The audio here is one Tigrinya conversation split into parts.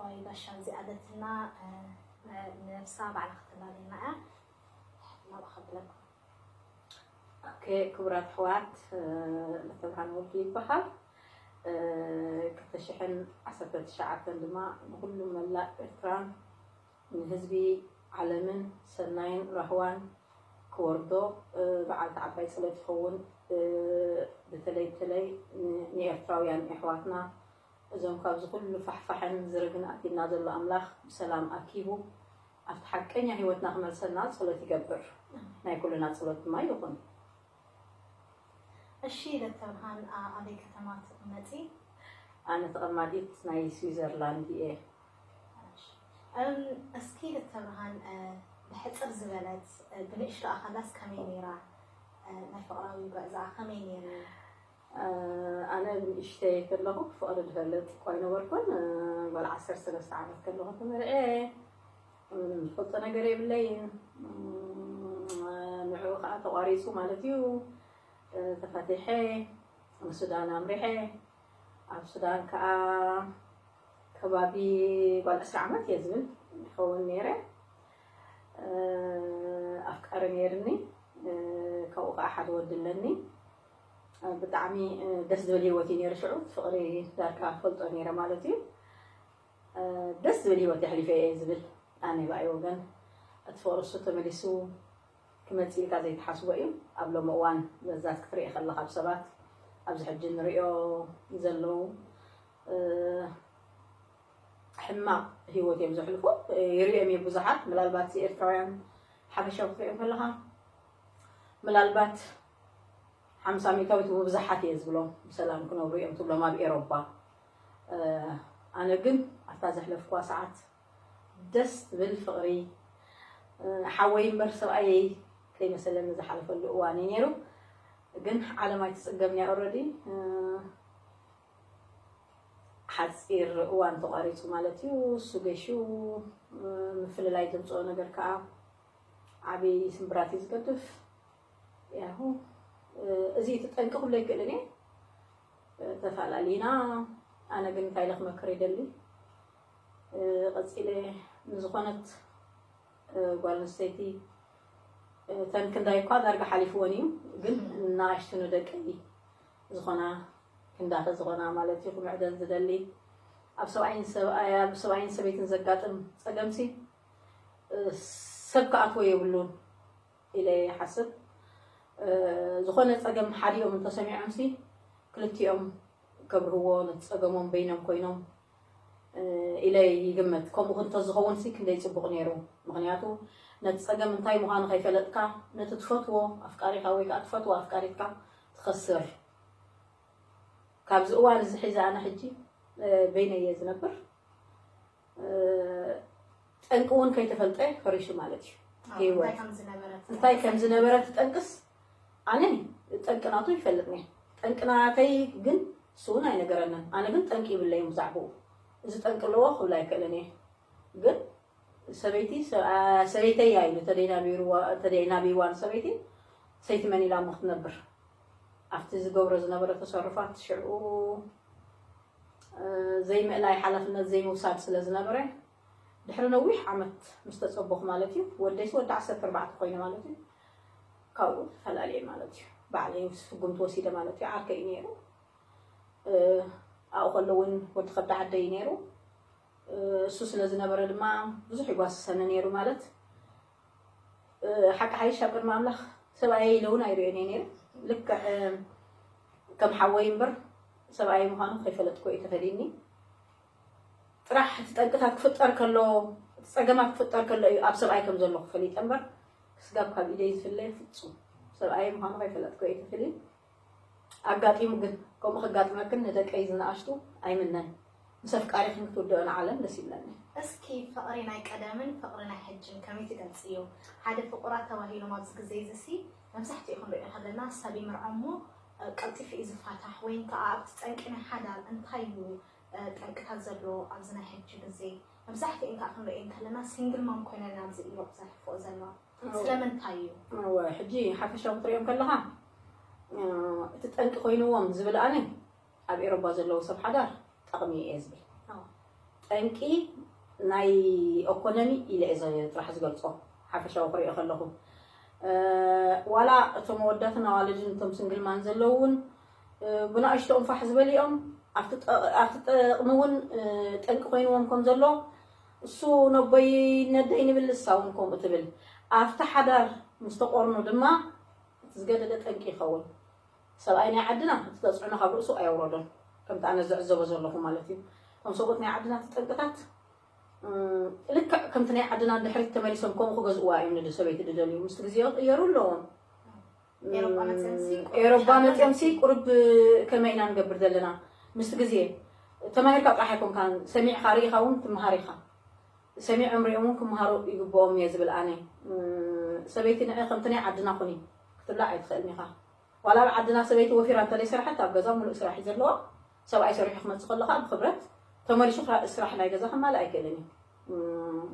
ወይ ጋሻ እዚኣ ደትና ንነብሳ ባዕላ ክትላለና እያ። ናብኣ ከብለና። ኦኬ፣ ክቡራት ኣሕዋት፣ ለተብርሃን ወልዱ ይበሃል። ክልተ ሽሕን ዓሰርተ ትሽዓተን ድማ ንኩሉ መላእ ኤርትራን ንህዝቢ ዓለምን ሰናይን ራህዋን ክወርዶ በዓልቲ ዓባይ ጸሎት ይኸውን። ብተለይ ብተለይ ንኤርትራውያን ኣሕዋትና እዞም ካብዚ ኩሉ ፋሕፋሕን ዝርግን ኣቲና ዘሎ ኣምላኽ ብሰላም ኣኪቡ ኣብቲ ሓቀኛ ህይወትና ክመልሰና ጸሎት ይገብር። ናይ ኩልና ጸሎት ድማ ይኹን። እሺ ለተብርሃን ኣበይ ከተማ ትቕመጢ? ኣነ ተቐማጢት ናይ ስዊዘርላንድ እየ። እስኪ ለተብርሃን ብሕፅር ዝበለት ብንእሽቶ ኣኻላስ ከመይ ነይራ? ናይ ፍቕራዊ ጉዕዞኣ ከመይ ነይሩ? ኣነ ብንእሽተይ ከለኹ ፍቕሪ ዝፈልጥ እኳ ኣይነበርኩን። ጓል ዓሰርተ ሰለስተ ዓመት ከለኹ ተመርዐ። ዝፈልጦ ነገር የብለይን። ንዕኡ ከዓ ተቋሪፁ ማለት እዩ። ተፋቲሐ ንሱዳን ኣምሪሐ። ኣብ ሱዳን ከዓ ከባቢ ጓል ዕስራ ዓመት እየ ዝብል ይኸውን ነይረ። ኣፍቃሪ ነይርኒ። ካብኡ ከዓ ሓደ ወዲ ኣለኒ። ብጣዕሚ ደስ ዝብል ህይወት እዩ ነይሩ። ሽዑ ፍቕሪ ዳርጋ ፈልጦ ነይረ ማለት እዩ። ደስ ዝብል ህይወት የሕሊፈ እየ ዝብል ኣነ ብኣይ ወገን። እቲ ፍቕሪ እሱ ተመሊሱ ክመፅእ ኢልካ ዘይትሓስቦ እዩ። ኣብ ሎሚ እዋን በብዛት ክትርኢ ከለኻ ኣብ ሰባት ኣብዚ ሕጂ ንሪኦ ዘለዉ ሕማቕ ህይወት እዮም ዘሕልፉ። ይሪኦም እየ ብዙሓት፣ ምናልባት ኤርትራውያን ሓፈሻዊ ክትሪኦም ከለኻ ምናልባት ሓምሳ ሚእታዊት ብብዙሓት እየ ዝብሎም ብሰላም ክነብሩ እዮም ትብሎም ኣብ ኤሮፓ። ኣነ ግን ኣብታ ዘሕለፍኩዋ ሰዓት ደስ ትብል ፍቕሪ ሓወይ እምበር ሰብኣየይ ከይመሰለኒ ዝሓለፈሉ እዋን እዩ ነይሩ። ግን ዓለም ኣይትፅገብን እያ ኦረዲ ሓፂር እዋን ተቋሪፁ ማለት እዩ። እሱ ገሹ ምፍልላይ ዘምፅኦ ነገር ከዓ ዓብዪ ስምብራት እዩ ዝገድፍ። ያሁ እዚ እቲ ጠንቂ ክብሎ ኣይክእልን እየ። ተፈላለዩና። ኣነ ግን እንታይ ኢለ ክመክር ይደሊ? ቀፂለ ንዝኾነት ጓል ኣንስተይቲ እተን ክንዳይ እኳ ዳርጋ ሓሊፍወን እዩ፣ ግን ንኣሽቱ ንደቀይ ዝኾና ክንዳተ ዝኾና ማለት እዩ ክምዕደን ዝደሊ። ኣብ ሰብኣይን ሰብኣይ ኣብ ሰብኣይን ሰበይትን ዘጋጥም ፀገምሲ ሰብ ክኣትዎ የብሉን ኢለ ይሓስብ። ዝኾነ ፀገም ሓዲኦም እንተሰሚዖምሲ ክልቲኦም ከብርህዎ ነቲ ፀገሞም በይኖም ኮይኖም ኢለ ይግምት። ከምኡ እንተዝኸውን ሲ ክንደይ ፅቡቕ ነይሩ። ምክንያቱ ነቲ ፀገም እንታይ ምዃኑ ከይፈለጥካ ነቲ ትፈትዎ ኣፍቃሪኻ ወይ ከዓ ትፈትዎ ኣፍቃሪትካ ትኸስር። ካብዚ እዋን እዚ ሒዘ ኣነ ሕጂ በይነይ እየ ዝነብር። ጠንቂ እውን ከይተፈልጠ ፈሪሱ ማለት እዩ ህይወት። እንታይ ከም ዝነበረ ትጠንቅስ ኣነ ጠንቂ ናቱ ይፈልጥ ነይ። ጠንቂ ናተይ ግን እሱ እውን ኣይነገረንን። ኣነ ግን ጠንቂ ይብለይን ብዛዕባኡ። እዚ ጠንቂ ኣለዎ ክብል ኣይክእልን እየ። ግን ሰበይቲ ሰበይተይ እያ ኢሉ ተደይናቢዋ ንሰበይቲ ሰይቲ መን ኢላ እሞ ክትነብር ኣብቲ ዝገብሮ ዝነበረ ተሰርፋት ሽዑ ዘይምእላይ ሓላፍነት ዘይምውሳድ ስለ ዝነበረ ድሕሪ ነዊሕ ዓመት ምስ ተፀበኹ ማለት እዩ። ወደይሲ ወዲ ዓሰርተ ኣርባዕተ ኮይነ ማለት እዩ። ካብኡ ተፈላለየ ማለት እዩ። ባዕለይ ስጉምቲ ወሲደ ማለት እዩ። ዓርከይ እዩ ነይሩ። ኣብኡ ከሎ እውን ወዲ ከብዲ ዓደይ እዩ ነይሩ። እሱ ስለ ዝነበረ ድማ ብዙሕ ይጓስሰኒ ነይሩ ማለት ሓቂ ሓይሽ ኣብ ቅድሚ ኣምላኽ ሰብኣየ ኢለ እውን ኣይርእዮን እየ ነይረ። ልክዕ ከም ሓወይ እምበር ሰብኣየ ምዃኑ ከይፈለጥኩ እዩ ተፈሊኒ። ጥራሕ እቲ ጠንቅታት ክፍጠር ከሎ እቲ ፀገማት ክፍጠር ከሎ እዩ ኣብ ሰብኣይ ከም ዘለኹ ፈሊጠ እምበር ክስጋብ ካብ ኢደይ ዝፍለ ፍፁም ሰብኣየ ምዃኑ ከይፈለጥኩ እዩ ተፈሊኒ። ኣጋጢሙ ግን ከምኡ ከጋጥመክን ንደቀይ ዝነኣሽቱ ኣይምነን። ምስ ኣፍቃሪኽን ክትውድኦ ንዓለም ደስ ይብለኒ። እስኪ ፍቕሪ ናይ ቀደምን ፍቕሪ ናይ ሕጅን ከመይ ትገልጽዮ? ሓደ ፍቑራት ተባሂሎም ኣብዚ ግዜ እዚ ሲ መብዛሕትኡ ክንሪኦ ከለና ሰብ ይምርዖ እሞ ቀልጢፉ እዩ ዝፋታሕ ወይ ከዓ ኣብቲ ጠንቂ ናይ ሓዳር እንታይ እዩ ጠንቅታት ዘለዎ ኣብዚ ናይ ሕጂ ግዜ መብዛሕትኡ እንካ ክንሪኦ ከለና ሲንግል ማም ኮይነን ኣብዚ ኢሮፕ ዘሕልፍኦ ዘለዋ ስለምንታይ እዩ? እወ ሕጂ ሓፈሻዊ ክትሪኦም ከለኻ እቲ ጠንቂ ኮይንዎም ዝብል ኣነ ኣብ ኤሮባ ዘለዉ ሰብ ሓዳር ጠቕሚ እየ ዝብል። ጠንቂ ናይ ኢኮኖሚ ኢለ እየ ጥራሕ ዝገልጾ፣ ሓፈሻዊ ክሪኦ ከለኹ። ዋላ እቶም ኣወዳትን ኣዋልድን እቶም ስንግልማን ዘለዉ እውን ብናእሽቶኦም ፋሕ ዝበሊኦም ኣብቲ ጠቕሚ እውን ጠንቂ ኮይንዎም ከም ዘሎ፣ እሱ ነቦይ ነደይ ንብል፣ እሳ እውን ከምኡ ትብል። ኣብቲ ሓዳር ምስ ተቆርኑ ድማ እቲ ዝገደደ ጠንቂ ይኸውን። ሰብኣይ ናይ ዓድና እቲ ተፅዕኖ ካብ ርእሱ ኣየውረዶን፣ ከምቲ ኣነ ዝዕዘቦ ዘለኹ ማለት እዩ። እቶም ሰብኡት ናይ ዓድና እቲ ጠንቅታት ልክዕ ከምቲ ናይ ዓድና ንድሕሪት ተመሊሶም ከምኡ ክገዝእዋ እዮም ንሰበይቲ ድደልዩ። ምስቲ ግዜ ክቕየሩ ኣለዎም። ኤሮጳ መፅኦምሲ ቁሩብ ከመይ ኢና ንገብር ዘለና? ምስቲ ግዜ ተማሂርካ ጥራሕ ኣይኮንካን፣ ሰሚዕካ ርኢኻ እውን ትመሃር ኢኻ። ሰሚዖም ሪኦም እውን ክመሃሩ ይግብኦም እየ ዝብል ኣነ። ሰበይቲ ንዕ ከምቲ ናይ ዓድና ኩኒ ክትብላ ኣይትኽእልን ኢኻ። ዋላ ኣብ ዓድና ሰበይቲ ወፊራ እንተዘይሰርሐት ኣብ ገዛ ሙሉእ ስራሕ እዩ ዘለዋ። ሰብኣይ ሰሪሑ ክመፅእ ከሎ ከዓ ብክብረት ተመሊሱ ስራሕ ናይ ገዛ ክማልእ ኣይክእልን እዩ።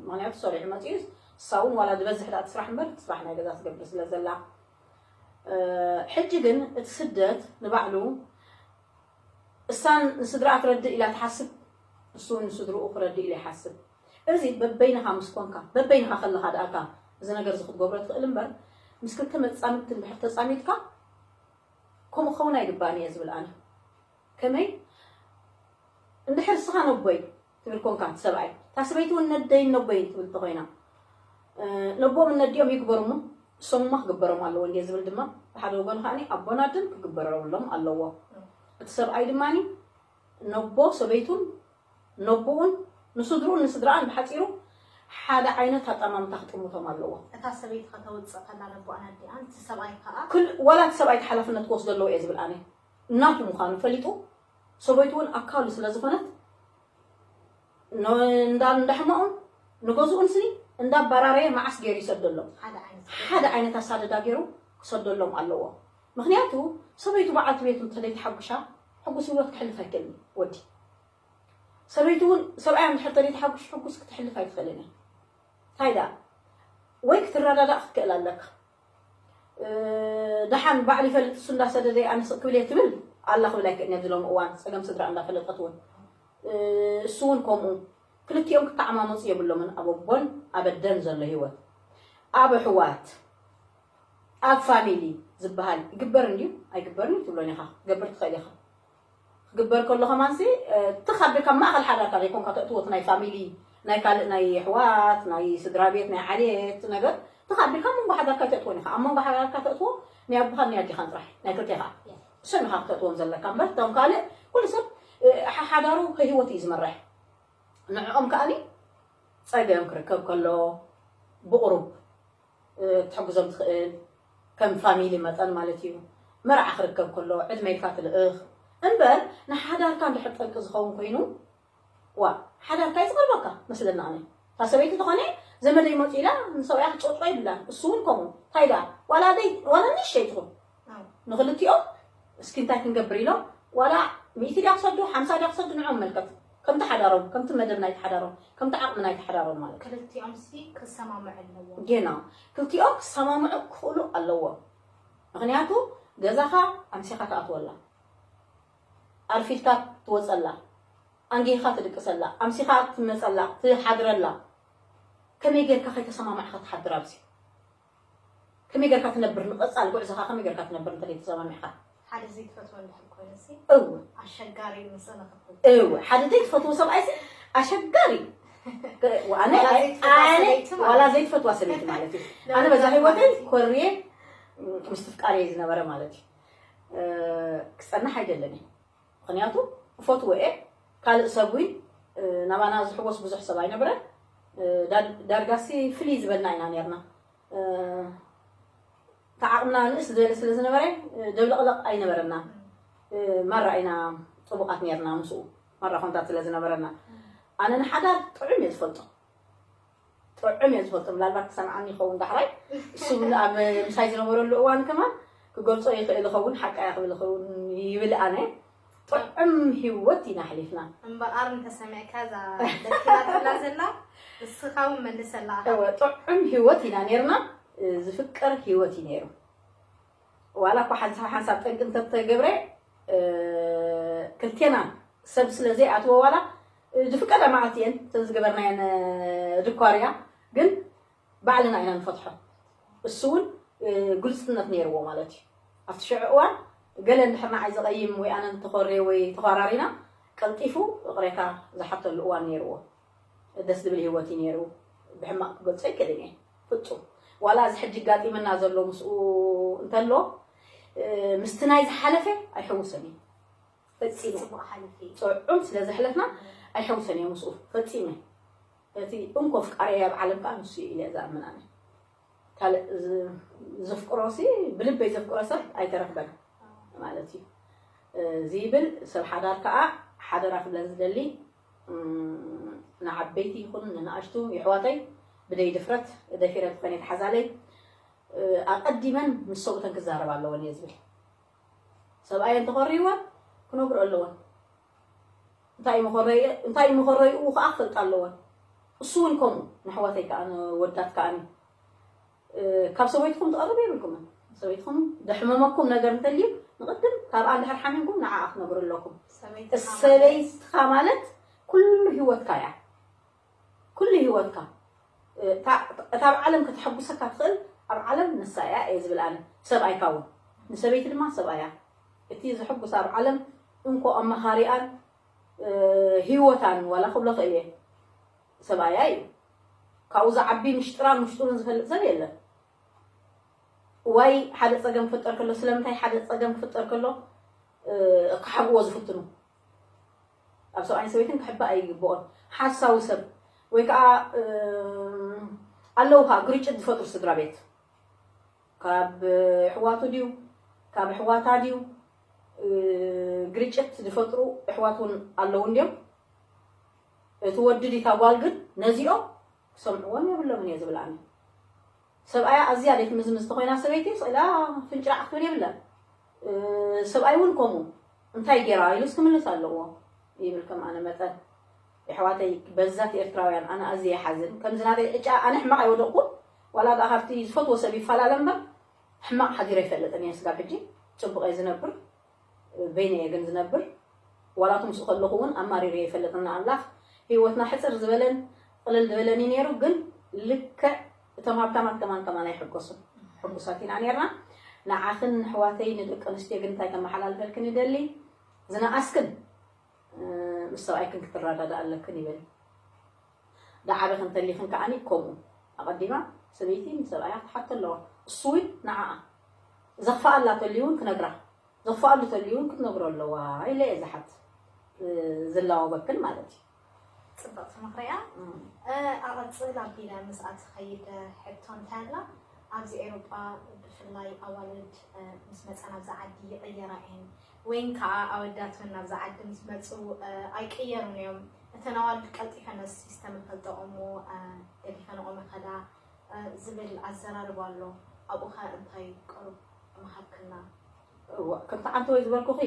ምክንያቱ ሰሪሑ መፅኡ እሳ እውን ዋላ ዝበዝሕ ዳኣ እቲ ስራሕ እምበር እቲ ስራሕ ናይ ገዛ ትገብር ስለ ዘላ። ሕጂ ግን እቲ ስደት ንባዕሉ እሳን ንስድራኣ ክረድእ ኢላ ትሓስብ፣ እሱ እውን ንስድርኡ ክረድእ ኢሉ ይሓስብ። እዚ በበይንኻ ምስ ኮንካ፣ በበይንኻ ከለኻ ደኣካ እዚ ነገር እዚ ክትገብሮ ትኽእል እምበር፣ ምስ ክልተ መጻምድቲ እንድሕር ተጻሚድካ ከምኡ ክኸውን ኣይግባእን እየ ዝብል ኣነ። ከመይ እንድሕር እስኻ ነቦይ ትብል ኮንካ እቲ ሰብኣይ፣ እታ ሰበይቲ እውን ነደይን ነቦይን ትብል እንተኾይና፣ ነቦም ነዲኦም ይግበሩ እሞ እሶምማ ክግበሮም ኣለዎ እንድየ ዝብል ድማ፣ ብሓደ ወገኑ ከዓኒ ኣቦን ኣደን ክግበረሎም ኣለዎ። እቲ ሰብኣይ ድማ ነቦ ሰበይቱን ነቦኡን ንስድርኡን ንስድራኣን ብሓፂሩ ሓደ ዓይነት ኣጠማምታ ክጥምቶም ኣለዎ። እታ ሰበይቲ ከተውፅእ ከላ ነቦኣን ኣዲኣን፣ እቲ ሰብኣይ ከዓ ክል- ዋላ እቲ ሰብኣይ እቲ ሓላፍነት ክወስዶ ኣለዎ እየ ዝብል ኣነ። እናቱ ምዃኑ ፈሊጡ ሰበይቱ እውን ኣካሉ ስለ ዝኾነት ን- እንዳ እንዳሕመቑ ንገዝኡን ስኒ እንዳባራረየ መዓስ ገይሩ ይሰደሎም። ሓደ ዓይነት ኣሳደዳ ገይሩ ክሰደሎም ኣለዎ። ምክንያቱ ሰበይቱ በዓልቲ ቤቱ እንተዘይተሓጉሻ ሕጉስ ህይወት ክሕልፍ ኣይክእልን ወዲ። ሰበይቱ እውን ሰብኣያ እንድሕር ተዘይተሓጉሽ ሕጉስ ክትሕልፍ ኣይትኽእልን እያ። እንታይ ደኣ ወይ ክትረዳዳእ ክትክእል ኣለካ። ደሓን ባዕሉ ይፈልጥ እሱ እንዳሰደደ ኣነ ስቕ ክብል እየ ትብል ኣላ ክብል ኣይክእልን ኣብዚ ሎሚ እዋን ጸገም ስድራ እንዳፈለጠት እውን እሱ እውን ከምኡ ክልቲኦም ክተዓማመፁ የብሎምን ኣብ ኣቦን ኣብ ኣደን ዘሎ ህይወት ኣብ ኣሕዋት ኣብ ፋሚሊ ዝበሃል ይግበር እንድዩ ኣይግበርን እዩ ትብሎን ኢኻ ክትገብር ትኽእል ኢኻ ክግበር ከሎ ከማንሲ ትኻቢርካ ማእኸል ሓዳርካ ዘይኮንካ ተእትዎ ናይ ፋሚሊ ናይ ካልእ ናይ ኣሕዋት ናይ ስድራ ቤት ናይ ዓሌት ነገር ትኻቢርካ ኣብ መንጎ ሓዳርካ ኣይተእትዎን ኢኻ ኣብ መንጎ ሓዳርካ ተእትዎ ናይ ኣቦኻን ናይ ኣዴኻን ጥራሕ ናይ ክልቴኻ እሶም ኢኻ ክተእትዎም ዘለካ እምበር እቶም ካልእ ኩሉ ሰብ ሓዳሩ ከህይወት እዩ ዝመርሕ ንዕኦም ከኣኒ ጸገም ክርከብ ከሎ ብቕሩብ ክትሕግዞም ትኽእል ከም ፋሚሊ መጠን ማለት እዩ መርዓ ክርከብ ከሎ ዕድመ ኢልካ ትልእኽ እምበር ንሓዳርካ እንድሕር ጠንቂ ዝኸውን ኮይኑ ዋ ሓዳርካ እዩ ዝቐርበካ መስለና ኣነ እታ ሰበይቲ ዝኾነ ዘመደይ መፂኡ ኢላ ንሰብኣያ ክትጨብጦ ይብላን እሱ እውን ከምኡ እንታይ ደኣ ዋላ ደይ ዋላ ንእሽተይ ትኹን ንክልቲኦም እስኪ እንታይ ክንገብር ኢሎም ዋላ ሚእቲ ድያ ክሰዱ ሓምሳ ድያ ክሰዱ ንዕኦም መልከት ከምቲ ሓዳሮም ከምቲ መደብ ናይቲ ሓዳሮም ከምቲ ዓቕሚ ናይቲ ሓዳሮም ማለት ክልቲኦም ሲ ክሰማምዑ ኣለዎም ጌና ክልቲኦም ክሰማምዑ ክኽእሉ ኣለዎም ምክንያቱ ገዛኻ ኣምሲኻ ትኣትወላ ኣርፊድካ ትወፀላ ኣንጊህኻ ትድቅሰላ ኣምሲኻ ትመፀላ ትሓድረላ ከመይ ጌርካ ከይተሰማማዕካ ትሓድር ኣብዚ ከመይ ጌርካ ትነብር ንቐፃል ጉዕዞኻ ከመይ ጌርካ ትነብር እንተ ተሰማሚዕካ ሓደ ዘይትፈትዎ እንድሕር ኮይኑሲ እው ኣሸጋሪ እዩ ምስ ንኽትብል እው ሓደ ዘይትፈትዎ ሰብኣይሲ ኣሸጋሪ እዩ። ኣነ ዋላ ዘይትፈትዋ ኣነ ሰበይቲ ማለት ዋላ እዩ። ዘይትፈትዋ ሰበይቲ ማለት እዩ። ኣነ በዛ በዛ ህይወተይ ማለት እዩ። ኮርየ ምስ ትፍቃሪ ዝነበረ ማለት እዩ። ክፀንሕ ኣይደለኒ ምክንያቱ እፈትዎ እየ ካልእ ሰብ እውን ናባና ዝሕወስ ብዙሕ ሰብ ኣይነበረን። ዳርጋሲ ፍልይ ዝበልና ኢና ነርና ተዓቕምና ንእስ ዝበለ ስለ ዝነበረ ደብለቕለቕ ኣይነበረና ማራ ኢና ጥቡቓት ነርና ምስኡ ማራ ኮንታት ስለ ዝነበረና ኣነ ንሓዳር ጥዑም እየ ዝፈልጦ ጥዑም እየ ዝፈልጦ ምናልባት ክሰምዓኒ ይኸውን ዳሕራይ እሱ ኣብ ምሳይ ዝነበረሉ እዋን ከማን ክገልፆ ይኽእል ይኸውን ሓቃ እያ ክብል ይኸውን ይብል ኣነ ጥዑም ህይወት ኢና ኣሕሊፍና እምበኣር እንተሰሚዕካ እዛ ደኪላትላ ዘላ እስኻ እውን መልሰላ እወ ጥዑም ህይወት ኢና ነርና ዝፍቀር ህይወት እዩ ነይሩ ዋላ እኳ ሓንሳብ ሓንሳብ ጠንቂ እንተተገብረ ክልቴና ሰብ ስለ ዘይኣትዎ ዋላ ዝፍቀዳ መዓልቲ እየን እተን ዝገበርናየን ድኳርያ ግን ባዕልና ኢና ንፈትሖ። እሱ እውን ግልፅነት ነይርዎ ማለት እዩ። ኣብቲ ሽዑ እዋን ገለ እንድሕር ንዓይ ዝቐይም ወይ ኣነ እንተኾርየ ወይ ተኳራሪና ቀልጢፉ ይቕሬታ ዝሓተሉ እዋን ነይርዎ። ደስ ዝብል ህይወት እዩ ነይሩ። ብሕማቕ ክገልፆ ኣይክእልን እየ ፍፁም። ዋላ እዚ ሕጂ ጋጢምና ዘሎ ምስኡ እንተሎ ምስቲ ናይ ዝሓለፈ ኣይሕውስን እዩ። ፈፂሙ ጥዑም ስለ ዘሕለፍና ኣይሕውሰን እየ ምስኡ ፈፂመ። እቲ እንኮ ፍቃሪ ኣብ ዓለም ከዓ ንሱ እዩ ኢለ ዝኣምን ኣነ። ካልእ ዘፍቅሮ ሲ ብልበይ ዘፍቅሮ ሰብ ኣይተረክበን ማለት እዩ። እዚ ይብል ሰብ ሓዳር ከዓ ሓደራ ክብለን ዝደሊ ንዓበይቲ ይኹን ንንኣሽቱ ይሕዋተይ ብደይ ድፍረት ደፊረ ዝኾነ ተሓዛለይ ኣቐዲመን ምስ ሰብኡተን ክዛረብ ኣለወን እየ ዝብል። ሰብኣየ እንተኾርይወን ክነግሮ ኣለወን። እንታይ ምኾረይኡ ከዓ ክፈልጣ ኣለወን። እሱ እውን ከምኡ ንሕዋተይ ከዓ ንወዳት ከዓኒ ካብ ሰበይትኩም ትቐርብ የብልኩምን። ሰበይትኩም ደሕመመኩም ነገር እንተልዩ ንቕድም ካብኣ እንድሕር ሓሚምኩም ንዓኣ ክነግሩ ኣለኩም። ሰበይትኻ ማለት ኩሉ ህይወትካ እያ። ኩሉ ህይወትካ እታ ኣብ ዓለም ከተሐጉሰካ ትኽእል ኣብ ዓለም ንሳ እያ እየ ዝብል ኣነ። ሰብኣይካ እውን ንሰበይቲ ድማ ሰብኣያ እቲ ዘሐጉስ ኣብ ዓለም እንኮ ኣማኻሪኣን ህይወታን ዋላ ክብሎ ክእል እየ ሰብኣያ እዩ። ካብኡ ዝዓቢ ምሽጥራን ምሽጥሩን ዝፈልጥ ሰብ የለን። ዋይ ሓደ ፀገም ክፍጠር ከሎ ስለምንታይ ሓደ ፀገም ክፍጠር ከሎ ክሓብዎ ዝፍትኑ ኣብ ሰብኣይን ሰበይትን ክሕባእ ኣይግብኦን። ሓሳዊ ሰብ ወይ ከዓ ኣለዉ ከዓ ግርጭት ዝፈጥሩ ስድራ ቤት ካብ ኣሕዋቱ ድዩ ካብ ኣሕዋታ ድዩ ግርጭት ዝፈጥሩ ኣሕዋት እውን ኣለዉ እንድዮም። እቲ ወዲ ድዩ እታ ጓል ግን ነዚኦም ክሰምዕዎም የብሎምን እየ ዝብል ኣነ። ሰብኣያ ኣዝያ ዘይትምዝምዝ ተኾይና ሰበይቲ ስቕ ኢላ ፍንጭራዕ ክትብል የብላን። ሰብኣይ እውን ከምኡ እንታይ ገይራ ኢሉስ ክምልስ ኣለዎ ይብል ከም ኣነ መጠን። የሕዋተይ በዛት ኤርትራውያን ኣነ ኣዝየ ይሓዝን ከምዚ ናተይ ዕጫ ኣነ ሕማቕ ኣይወደቕኩን ዋላ ደኣ ካብቲ ዝፈትዎ ሰብ ይፈላለ እምበር ሕማቕ ሓዲረ ኣይፈልጥን እየ ስጋብ ሕጂ ጽቡቕ እየ ዝነብር በይነ እየ ግን ዝነብር ዋላ ትምስኡ ከለኹ እውን ኣማሪረ ይፈልጥና ኣምላኽ ህይወትና ሕፅር ዝበለን ቅልል ዝበለን እዩ ነይሩ ግን ልክዕ እቶም ሃብታማት ከማን ከማን ኣይሕጎሱን ሕጉሳት ኢና ነርና ንዓኽን ንሕዋተይ ንደቂ ኣንስትዮ ግን እንታይ ከመሓላልፈልክን ይደሊ ዝነኣስክን ምስ ሰብኣይክን ክትረዳዳ ኣለክን ይብል ዳዓበ ክንተሊኽን ከዓኒ ከምኡ ኣቐዲማ ሰበይቲ ንሰብኣያ ክትሓቶ ኣለዋ እሱ እውን ንዓኣ ዘኽፍኣላ ተልዩ እውን ክነግራ ዘኽፍኣሉ ተልዩ እውን ክትነግሮ ኣለዋ ኢለ እየ ዝሓት ዝላወበክን ማለት እዩ ፅብቕቲ ምኽሪ እያ ኣቐፅል ኣቢለ ምስኣ ትኸይድ ሕቶ እንታይ ኣላ ኣብዚ ኤሮጳ ብፍላይ ኣዋልድ ምስ መፃ ናብዛ ዓዲ ይቕየራ እየን ወይን ከዓ ኣወዳት እውን ናብዛ ዓዲ ምስ መፁ ኣይቅየሩን እዮም እተን ኣዋልድ ቀልጢፈን ነዚ ሲስተም ይፈልጠኦ እሞ ገዲፈንኦም ይኸዳ ዝብል ኣዘራርባ ኣሎ ኣብኡ ከ እንታይ ቁሩብ ምሃብክና ከምቲ ዓንተወይ ዝበልኩኺ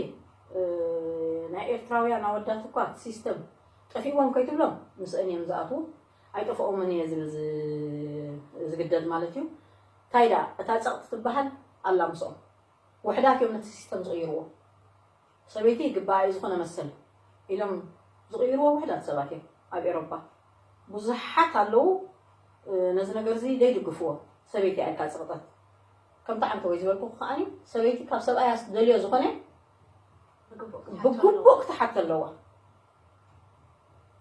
ናይ ኤርትራውያን ኣወዳት እኳ እቲ ሲስተም ጠፊእዎም ከይትብሎም ምስአን እዮም ዝኣትዉ ኣይጠፍኦምን እየ ዝብል ዝግደድ ማለት እዩ እንታይ ዳ እታ ፀቕጢ ትበሃል ኣላ ምስኦም ውሕዳት እዮም ነቲ ሲስተም ዝቕይርዎ ሰበይቲ ይግባኣ እዩ ዝኾነ መሰል ኢሎም ዝቕይርዎ ውሕዳት ሰባት እዮም ኣብ ኤሮፓ ብዙሓት ኣለዉ ነዚ ነገር እዚ ዘይድግፍዎ ሰበይቲ ኣልካ ፅቕጠት ከምቲ ዓንተ ወይ ዝበልኩ ከዓኒ ሰበይቲ ካብ ሰብኣያ ዝደልዮ ዝኾነ ብግቡእ ክትሓቶ ኣለዋ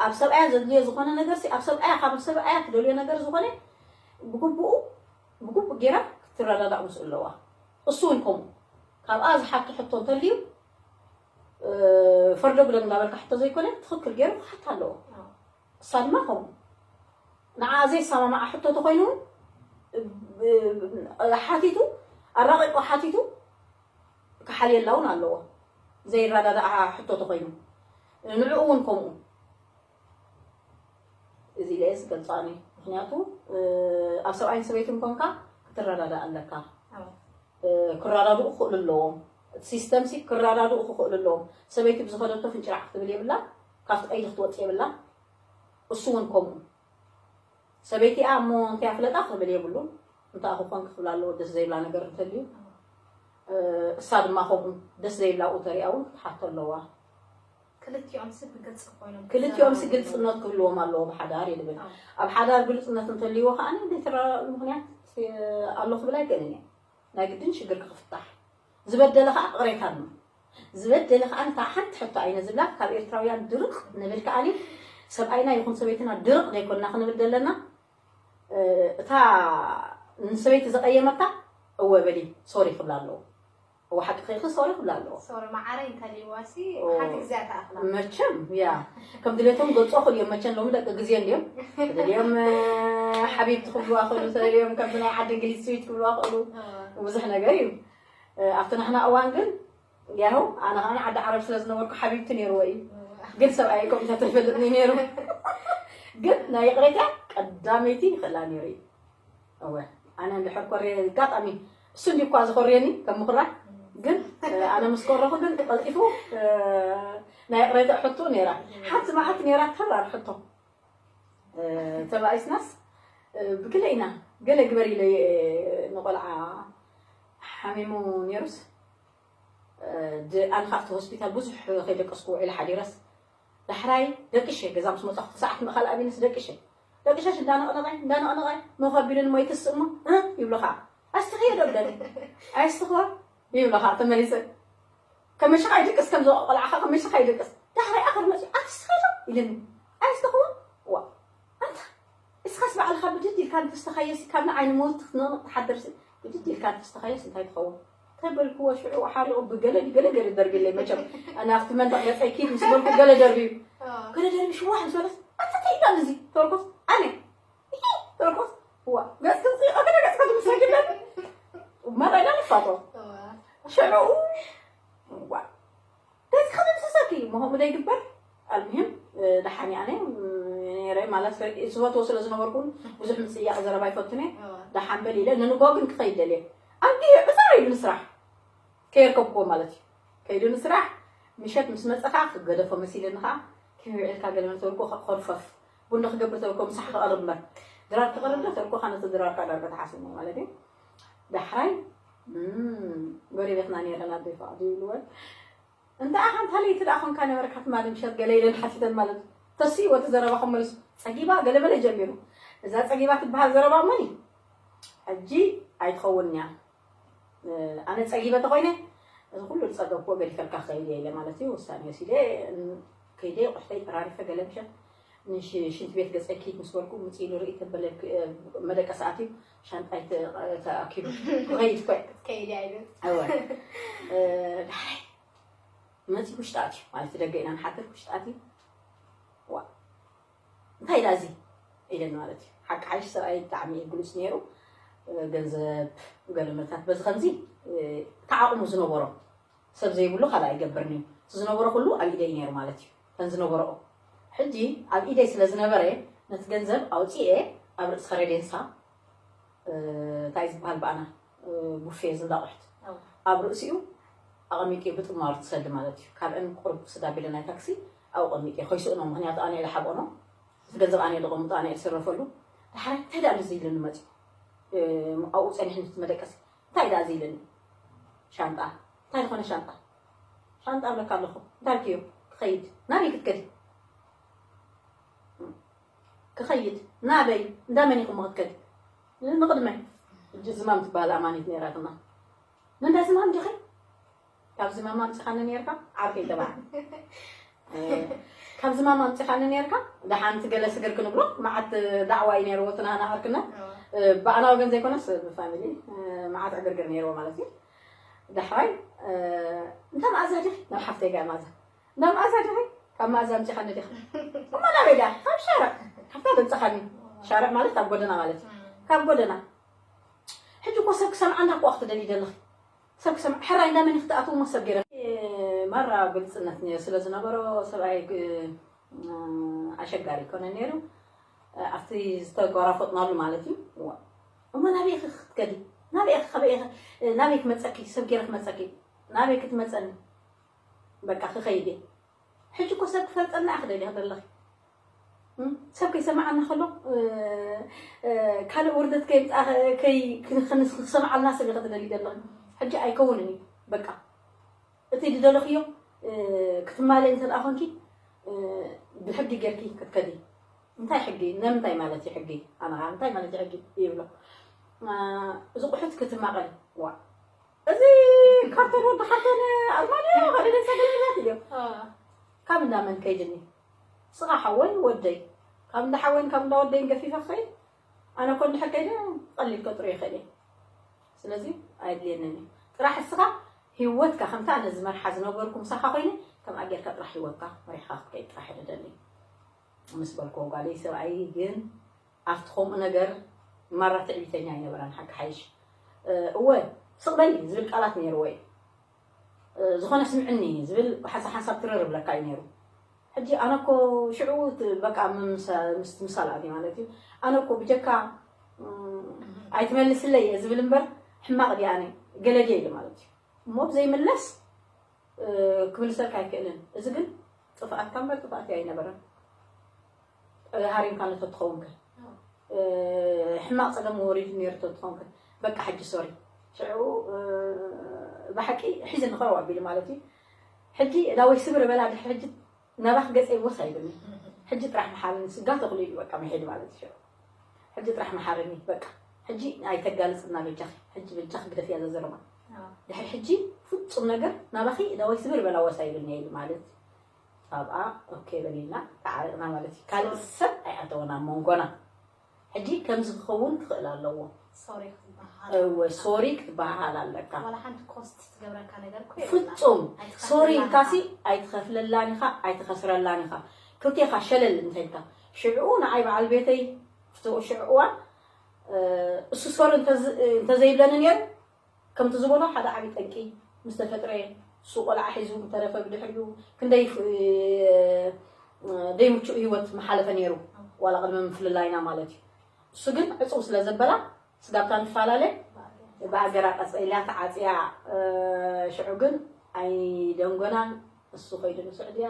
ኣብ ሰብኣያ ዘድልዮ ዝኾነ ነገር ኣብ ሰብኣያ ካብ ሰብኣያ ትደልዮ ነገር ዝኾነ ብግቡኡ ብግቡእ ጌራ ክትረዳዳእ ምስ ኣለዋ እሱ እውን ከምኡ ካብኣ ዝሓቶ ሕቶ እንተልዩ ፈርዶ ብለን እንዳበልካ ሕቶ ዘይኮነ ትኽክል ገይሩ ክሓታ ኣለዎ እሳ ድማ ከምኡ ንዓ ዘይሰማማዓ ሕቶ ተኮይኑ ሓቲቱ ኣራቂቁ ሓቲቱ ክሓልየላ እውን ኣለዎ ዘይረዳዳኣ ሕቶ ተኮይኑ ንዕኡ እውን ከምኡ እዚ ኢለ እየ ዝገልፃ ኣነ ምክንያቱ ኣብ ሰብኣይን ሰበይትን ኮንካ ክትረዳዳእ ኣለካ ክረዳድኡ ክኽእሉ ኣለዎም እቲ ሲስተም ሲ ክረዳድኡ ክኽእሉ ኣለዎም ሰበይቲ ብዝኸደቶ ፍንጭራዕ ክትብል የብላ ካብቲ ቀይዲ ክትወፅ የብላ እሱ እውን ከምኡ ሰበይቲኣ እሞ እንታይ ኣፍለጣ ክብል የብሉ እንታይ ክኾን ክብል ኣለዎ ደስ ዘይብላ ነገር እንተልዩ እሳ ድማ ከምኡ ደስ ዘይብላ ተሪኣ እውን ክትሓቶ ኣለዋ ክልቲኦም ሲ ብግልፂ ኮይኖም ክልቲኦም ሲ ክዘራረቡ ግልፅነት ክህልዎም ኣለዎ ኣብ ሓዳር ይብል። ኣዎ። ኣብ ሓዳር ግልፅነት እንተልይዎ ከዓ ዘይተረዳእሉ ምክንያት ኣለኹ ክብል ኣይክእልን እየ። ናይ ግድን ሽግር ክፍታሕ ዝበደለ ከዓ ቅሬታ ኣሎ። ዝበደለ ከዓ እንታ ሓንቲ ሕቶ ኣይነ ዝብላ ካብ ኤርትራውያን ድርቕ ንብል ከዓኒ ሰብኣይና ይኹን ሰበይትና ድርቕ ዘይኮንና ክንብል ዘለና። እ፣ እታ ንሰበይቲ ዘቐየመታ እወ በሊ ሶሪ ክብላ ኣለዎ። እወ ሓቂ ከይክ ሶሪ ክብላ ኣለዎ። ሶሪ መዓረይ እንተልይዋሲ ኦ፣ ሓንቲ ግዜ ተኣኽላ መቸም ያ ከም ድሌቶም ገጾ ክልዮም መቸም ሎሚ ደቂ ግዜ እንዲዮም ተደልዮም እ፣ ሓቢብቲ ክብልዋ ክእሉ ተደልዮም ከም ናይ ዓዲ እንግሊዝ ስዊት ክብልዋ ክእሉ ብዙሕ ነገር እዩ። እ፣ ኣብቲ ናሕና እዋን ግን ያው ኣነ ከዓ ዓዲ ዓረብ ስለ ዝነበርኩ ሓቢብቲ ነይርዎ እዩ። ግን ሰብኣይ ከምኡታት ኣይፈልጥኒ ነይሩ። ግን ናይ ይቕሬታ ቀዳመይቲ ይኽእላ ነይሩ እዩ። እወ ኣነ እንድሕር ኮርየ ኣጋጣሚ እሱ እንዲ እኳ ዝኮርየኒ ከም ምኩራ ግን እ፣ ኣነ ምስ ኮረኹ ግን ቀልጢፉ እ፣ ናይ ይቕሬታ ሕቶ ነይራ። ሓንቲ መዓት ነይራ ተራር ሕቶ እ፣ ተባኢስናስ እ፣ ብግለ ኢና ገለ ግበር ኢለ እ፣ ንቆልዓ ሓሚሙ ነይሩስ እ፣ ድ- ኣነ ካብቲ ሆስፒታል ብዙሕ ከይደቀስኩ ውዒለ ሓዲረስ ዳሕራይ ደቂሸ ገዛ ምስ መፃኹ ሰዓት ምእኻል ኣቢነስ ደቂሸ ደቂሸሽ እንዳነቕነቐ እንዳነቕነቐ መኸቢሉን ሞይትስ እሞ እ ይብሎ ከዓ ኣስትኽዮ ዶ ብለኒ ኣይስትኽዋ ይብሎ ከዓ ተመሊሰ ከመሽኻ ይድቅስ ከም ዝቆልዓኻ ከመሽኻ ይድቅስ ዳሕራይ ኣኸር መፂኡ ኣትስትኽዮ ኢልኒ ኣይስትኽዋ ዋ ኣንታ እስኻስ ባዕልኻ ብድድ ኢልካ እንተስተኻዮሲ ካብ ንዓይ ንሞት ክትነቕንቕ ትሓድርሲ ብድድ ኢልካ እንተስተኻዮስ እንታይ ትኸውን ተበልክዎ ሽዑ ሓሪቑ ብገለ ገለ ገለ ደርቢለይ መቸም ኣነ ኣብቲ መንደቕ ገፀይ ኪድ ምስ በልኩ ገለ ደርብዩ ገለ ደርቢ ሽዋሕ ምስ በለስ ኣታ እንታይ ኢላ እዚ ተበልኩስ ኣነ ተበልኩስ ዋ ገፅክን ፅይቐ ገለ ገፅካ ትምሰግለን መራ ኢላ ንፋቶ ሽዑ ዋ ገፅካ ትምሰሰኪ ምሆም ዘይግበር ኣልምሂም ደሓን ኣነ ነይረ ማለት ዝፈትዎ ስለ ዝነበርኩን ብዙሕ ምፅያቕ ዘረባ ይፈቱን እየ ደሓን በል ኢለ ንንጎ ግን ክኸይድ ደልየ ኣንዲ ዕፃር ኢሉ ንስራሕ ከየርከብክዎ ማለት እዩ ከይዱ ንስራሕ ምሸት ምስ መፀኻ ክገደፎ መሲልኒ ከዓ ከመይ ውዒልካ ገለ መተልኮ ከርፈፍ ቡና ክገብር ተልኮ ምሳሕ ክቐርብ እምበር ድራር ክቐርብ ዶ ተልኮኻ ነቲ ድራርካ ዳርጋ ተሓስሞ ማለት እዩ ዳሕራይ ጎረቤትና ነይረን ኣደይ ፈቓዱ ይብልወን እንተ ኣኻ እንታ ለይቲ ደኣ ኾንካ ነበርካ ትማሊ ምሸት ገለ ኢለን ሓቲተን ማለት እዩ ተስእዎ እቲ ዘረባ ከመልሱ ጸጊባ ገለ በለ ጀሚሩ እዛ ጸጊባ ትበሃል ዘረባ እሞኒ ሕጂ ኣይትኸውን እያ ኣነ ጸጊበ ተኾይነ እዚ ኩሉ ዝጸገብክዎ ገዲፈልካ ክኸይድ እየ ኢለ ማለት እዩ ውሳኔ ወሲደ ከይደ ቁሕተይ ጠራሪፈ ገለ ምሸት ንሽንቲ ቤት ገጸይ ኪድ ምስ በልኩ ምጽኢ ንርኢ ተበለ መደቀሲ ኣትዩ ሻንጣይ ተኣኪቡ ክኸይድ ኮ ከይድ ኣይብል እወ ዳሕራይ መፂ ውሽጢ ኣትዩ ማለት ደገ ኢና ንሓድር ውሽጢ ኣትዩ ዋ እንታይ ኢላ እዚ ኢለን ማለት እዩ ሓቂ ሓይሽ ሰብኣይ ብጣዕሚ እዩ ግሉፅ ነይሩ ገንዘብ ገለመታት በዚ ከምዚ ተዓቕሙ ዝነበሮ ሰብ ዘይብሉ ካልኣ ይገብርኒ ዝነበሮ ኩሉ ኣብ ኢደይ ነይሩ ማለት እዩ ተን ዝነበረኦ ሕጂ ኣብ ኢደይ ስለ ዝነበረ ነቲ ገንዘብ ኣውፅኤ ኣብ ርእሲ ከረዴንሳ እንታይ ዝበሃል ብኣና ቡፌ ዝንዳቑሕት ኣብ ርእሲኡ ኣቐሚጡ ብጥማሩ ትሰዲ ማለት እዩ ካብአን ቁርብ ስዳ ቢለ ናይ ታክሲ ኣብኡ ቀሚጡ ኮይስእኖ ምክንያቱ ኣነ ኢለ ሓብኦኖ እቲ ገንዘብ ኣነ ኢለ ቀምጦ ኣነ ኢለ ዝስረፈሉ ዳሕራይ እንታይ ደኣ እዚ ኢለኒ መፅኡ ኣብኡ ፀኒሕኒ እቲ መደቀሲ እንታይ ደኣ እዚ ኢለኒ ሻንጣ እንታይ ዝኾነ ሻንጣ ሻንጣ እብለካ ኣለኹ እንታይ ክዮ ክኸይድ ናበይ ክትከዲ ክኸይድ ናበይ እንዳመን ኢኹም ክትከዲ ንቕድመይ እጅ ዝማም ትበሃል ኣማኒት ነይራትና ንንዳ ዝማም ዲኺ ካብ ዝማም ኣምፅኻኒ ነርካ ዓርከይ ተባዕ ካብ ዝማም ኣምፅኻኒ ነርካ ደሓንቲ ገለ ስግር ክንብሎ መዓት ዳዕዋ እዩ ነይርዎ ትናና ዓርክና ብኣና ወገን ዘይኮነስ ብፋሚሊ መዓት ዕግርግር ነይርዎ ማለት እዩ ዳሕራይ እንታ መኣዛ ዲኺ ናብ ሓፍተይ ጋር ማዛ ናብ መኣዛ ዲኺ ካብ መኣዛ ኣምፂኻኒ ዲኺ እሞ ናበይ ዳ ካብ ሻርዕ ካብታ ደምፅኻኒ ሻርዕ ማለት ኣብ ጎደና ማለት እዩ ካብ ጎደና ሕጂ እኮ ሰብ ክሰምዓና እኮ ክትደሊ ደለኺ ሰብ ክሰምዕ ሕራይ እንዳመን ክትኣትው እሞ ሰብ ገይረ ማራ ግልፅነት ስለ ዝነበሮ ሰብኣይ ኣሸጋሪ ይኮነ ነይሩ ኣብቲ ዝተጓራፈጥናሉ ማለት እዩ እሞ ናበይ ክትከዲ ናበይ ካበይ ናበይ ክመፀኪ ሰብ ገይረ ክመፀኪ ናበይ ክትመፀኒ በቃ ክኸይድ እየ ሕጂ እኮ ሰብ ክፈልጠና እያ ክደልያ ዘለኺ ሰብ ከይሰማዓና ከሎ ካልእ ውርደት ከይምፃ ክሰማዓልና ሰብ ኢኸ ትደሊ ዘለኺ ሕጂ ኣይከውንን እዩ በቃ እቲ ዝደለኽዮ ክትማልእ እንተ ደኣ ኮንኪ ብሕጊ ጌርኪ ክትከዲ። እንታይ ሕጊ? ንምንታይ ማለት እዩ ሕጊ? ኣነ ኸዓ እንታይ ማለት እዩ ሕጊ ይብሎ። እዚ ቁሑት ክትማቐል። ዋ፣ እዚ ካርቶን ወዲ ካርቶን ኣርማድዮ ኸደደ ሰገለላት እዩ። ካብ እንዳ መን ከይድኒ? ስኻ ሓወይ ወደይ፣ ካብ እንዳ ሓወይን ካብ እንዳ ወደይን ገፊፈ ክኸይድ? ኣነ እኮ እንድሕር ከይደ ቀሊል ከጥሩ ይኽእል እየ። ስለዚ ኣየድልየንን እዩ። ጥራሕ እስኻ ህይወትካ ከምታ ኣነ ዝመርሓ ዝነበርኩ ምሳኻ ኮይነ ከምኣ ጌርካ ጥራሕ ህይወትካ መሪሕካ ክትከይድ ጥራሕ እየ ደሊ። ምስ በልክዎ ጓለይ ሰብኣይ ግን ኣብቲ ከምኡ ነገር ማራ ትዕቢተኛ ኣይነበረን። ሓቂ ሓይሽ እወ ስቕ በሊ ዝብል ቃላት ነይርዎ እዩ። ዝኾነ ስምዕኒ ዝብል ሓንሳብ ሓንሳብ ትርር ብለካ እዩ ነይሩ። ሕጂ ኣነ እኮ ሽዑ በቃ ምስቲ ምሳል ኣትዩ ማለት እዩ። ኣነ እኮ ብጀካ ኣይትመልስለይ እየ ዝብል እምበር ሕማቕ ድየ ኣነ ገለ ድየ ኢሉ ማለት እዩ። እሞ ብዘይምለስ ክምልሰልካ ኣይክእልን። እዚ ግን ጥፍኣትካ እምበር ጥፍኣት ኣይነበረን። ሃሪምካ ነቶ ትኸውን ከ ሕማቕ ጸገም ወሪዱ ነይሩ ተትኾንከ በቃ ሕጂ ሶሪ ሽዑ ብሓቂ ሒዚ ንኸረው ኣቢሉ ማለት እዩ። ሕጂ እዳወይ ስብር በላ ድሕሪ ሕጂ ናባኽ ገጸይ ወስ ኣይብልኒ። ሕጂ ጥራሕ መሓርኒ ስጋ ተኽሉ ኢሉ በቃ መሄድ ማለት እዩ። ሽዑ ሕጂ ጥራሕ መሓርኒ በቃ ሕጂ ኣይተጋልጽና በጃኺ ሕጂ በጃኺ ግደፍያ ዘዘረባ ድሕሪ ሕጂ ፍጹም ነገር ናባኺ እዳወይ ስብር በላ ወስ ኣይብልኒ ኢሉ ማለት ካብኣ ኦኬ በሊና ተዓሪቕና ማለት እዩ። ካልእ ሰብ ኣይኣተወና ኣብ መንጎና። ሕጂ ከምዚ ክኸውን ክኽእል ኣለዎ። ሶሪ ክትበሃል እወ ሶሪ ክትበሃል ኣለካ። ዋላ ሓንቲ ኮስት ትገብረካ ነገር እኮ የብላን። ፍጹም ሶሪ ኢልካሲ ኣይትኸፍለላን ኢኻ ኣይትኸስረላን ኢኻ። ክልቴኻ ሸለል እንተልካ ሽዕኡ ንዓይ በዓል ቤተይ ፍትኡ ሽዑ እዋን እሱ ሶሪ እንተዘይብለኒ ነይሩ ከምቲ ዝበሎ ሓደ ዓቢ ጠንቂ ምስ ተፈጥረ እሱ ቆልዓ ሒዙ ምተረፈ ብድሕሪኡ ክንደይ ደይምቹእ ህይወት ምሓለፈ ነይሩ ዋላ ቅድሚ ምፍልላይና ማለት እዩ። እሱ ግን ዕፅው ስለ ዘበላ ስጋብታ ንፈላለ ብኣገራ ቀፀ ኢላ ተዓፅያ ሽዑ ግን ኣይደንጎናን እሱ ከይዱ ንስዑድያ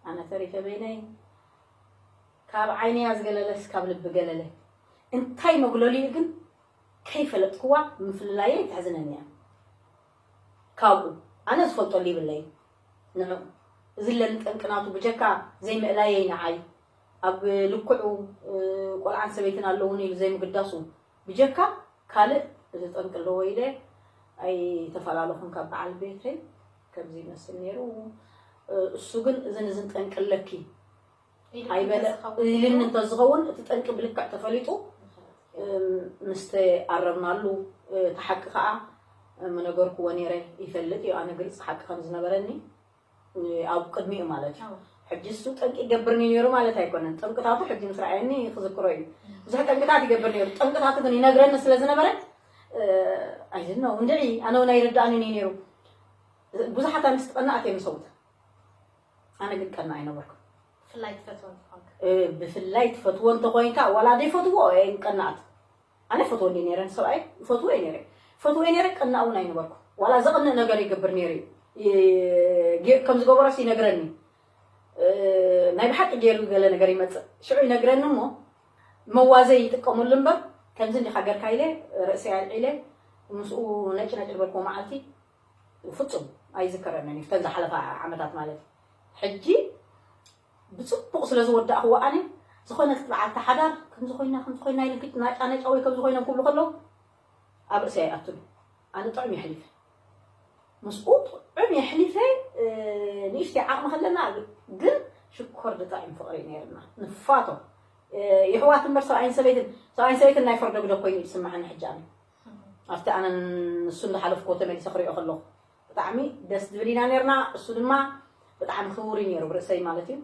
ኣነ ተሪፈ በይነይ ካብ ዓይነያ ዝገለለስ ካብ ልቢ ገለለ እንታይ መጉለሊኡ ግን ከይፈለጥክዋ ምፍልላየ ይትሕዝነኒ እያ ካብኡ ኣነ ዝፈልጠሉ ይብለይ ንዑ እዚ ለኒ ጠንቅናቱ ብጀካ ዘይምእላየይ ንዓይ ኣብ ልክዑ ቆልዓን ሰበይትን ኣለውን ኢሉ ዘይምግዳሱ ብጀካ ካልእ እዚ ጠንቂ ኣለዎ ኢለ ኣይተፈላለኹን ካብ በዓል ቤተይ ከምዚ ይመስል ነይሩ እሱ ግን እዝን እዝን ጠንቂ ኣለኪ ኣይበለ ኢልኒ እንተዝኸውን እቲ ጠንቂ ብልክዕ ተፈሊጡ ምስ ተኣረምናሉ እቲ ሓቂ ከዓ ምነገርክዎ ነይረ ይፈልጥ እዩ ኣነ ግልፂ ሓቂ ከም ዝነበረኒ ኣብ ቅድሚኡ ማለት እዩ ሕጂ እሱ ጠንቂ ይገብርኒ ነይሩ ማለት ኣይኮነን ጠንቅታቱ ሕጂ ምስ ረኣየኒ ክዝክሮ እዩ ብዙሕ ጠንቅታት ይገብር ነይሩ ጠንቅታቱ ግን ይነግረኒ ስለ ዝነበረ ኣይዝነው እንድዒ ኣነ እውን ኣይርዳእንን እዩ ነይሩ ብዙሓት ኣንስቲ ቀናኣት እዮም ዝሰውት ኣነ ግን ቀና ኣይነበርኩ ብፍላይ ትፈትዎ እንተኾንክ ብፍላይ ትፈትዎ እንተኾይንካ ዋላ ዘይፈትዎ እየን ቀናኣት ኣነ ፈትወ እንዲ ነይረ ንሰብኣይ ይፈትዎ እየ ነይረ ፈትዎ እየ ነይረ ቀና እውን ኣይነበርኩ ዋላ ዘቕንእ ነገር ይገብር ነይሩ እዩ ከም ዝገበረስ ይነግረኒ ናይ ብሓቂ ገይሩ ገለ ነገር ይመፅእ ሽዑ ይነግረኒ እሞ መዋዘይ ይጥቀመሉ እምበር ከምዚ እንዲኻ ገርካ ኢለ ርእሰይ ኣልዒለ ምስኡ ነጭ ነጭ ዝበልክዎ መዓልቲ ፍጹም ኣይዝከረንን እዩ ፍተን ዝሓለፋ ዓመታት ማለት ሕጂ ብፅቡቕ ስለ ዝወዳእኽዎ ኣነ ዝኾነት በዓልቲ ሓዳር ከምዚ ኮይና ከምዚ ኮይና ኢልክት ናጫ ነጫ ወይ ከምዚ ኮይኖም ክብሉ ከለዉ ኣብ ርእሰይ ኣይኣቱን ኣነ ጥዑም የሕሊፈ ምስኡ ጥዑም የሕሊፈ ንእሽተይ ዓቕሚ ከለና ግን ሽኮር ዝጥዕም ፍቕሪ ነይርና ንፋቶ የሕዋት እምበር ሰብኣይን ሰበይትን ሰብኣይን ሰበይትን ናይ ፈርዶ ግደ ኮይኑ ይስማዓኒ ሕጂ ኣነ ኣብቲ ኣነ ንሱ እንዳሓለፍኩዎ ተመሊሰ ክሪኦ ከለኹ ብጣዕሚ ደስ ዝብል ኢና ነርና እሱ ድማ ብጣዕሚ ክቡር እዩ ነሩ ብርእሰይ ማለት እዩ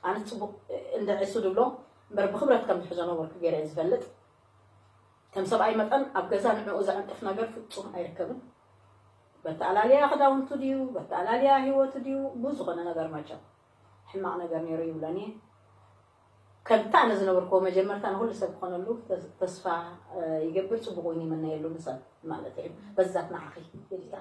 ኣነ ፅቡቅ እንደ ዕሱ ድብሎ እምበር ብክብረት ከም ዝሕዞ ነበርኩ ገይረ ዝፈልጥ ከም ሰብኣይ መጠን ኣብ ገዛ ንዕኡ ዘዕንቅፍ ነገር ፍፁም ኣይርከብን በተኣላልያ ክዳውንቱ ድዩ በተኣላልያ ህይወቱ ድዩ ብዝኾነ ነገር መቸም ሕማቕ ነገር ነይሩ ይብለኒ ከምታ ኣነ ዝነበርክዎ መጀመርታ ንኩሉ ሰብ ክኾነሉ ተስፋ ይገብር ፅቡቅ እውን ይምነየሉ ንሰብ ማለት እዩ በዛት ንዓኺ ኢልካ